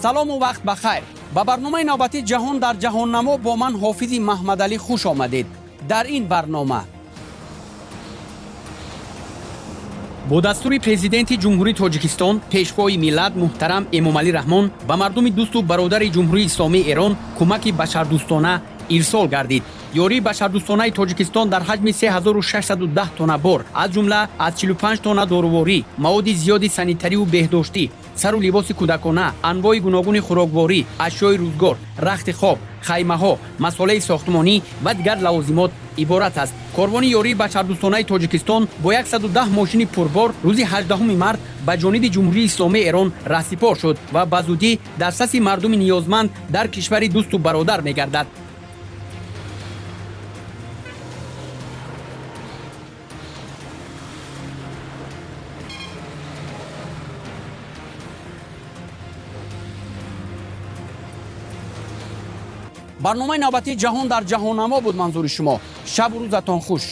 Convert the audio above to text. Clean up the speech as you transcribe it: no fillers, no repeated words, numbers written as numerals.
Салому вақт ба хайр. Ба барномаи навбатии «Ҷаҳон дар ҷаҳоннамо» бо ман, Ҳофизи Маҳмадалӣ, хуш омадед. Дар ин барнома: бо дастури Президенти Ҷумҳурии Тоҷикистон, Пешвои миллат муҳтарам Эмомалӣ Раҳмон, ба мардуми дӯсту бародари Ҷумҳурии Исломии Эрон кӯмаки башардӯстона ирсол гардид. Ёрии башардӯстонаи Тоҷикистон дар ҳаҷми 3610 тонна бор, аз ҷумла аз 45 тонна доруворӣ, маводи зиёди санитарию беҳдоштӣ, сару либоси кӯдакона, анвои гуногуни хӯрокворӣ, ашёи рӯзгор, рахти хоб, хаймаҳо, масолеҳи сохтмонӣ ва дигар лавозимот иборат аст. Корвони ёрии башардӯстонаи Тоҷикистон бо 110 мошини пурбор рӯзи 18 март ба ҷониби Ҷумҳурии Исломии Эрон раҳсипор шуд ва ба зудӣ дастраси мардуми ниёзманд дар кишвари дӯсту бародар мегардад. Барномаи навбатии «Ҷаҳон дар ҷаҳоннамо» буд манзури шумо. Шабу рӯзатон хуш.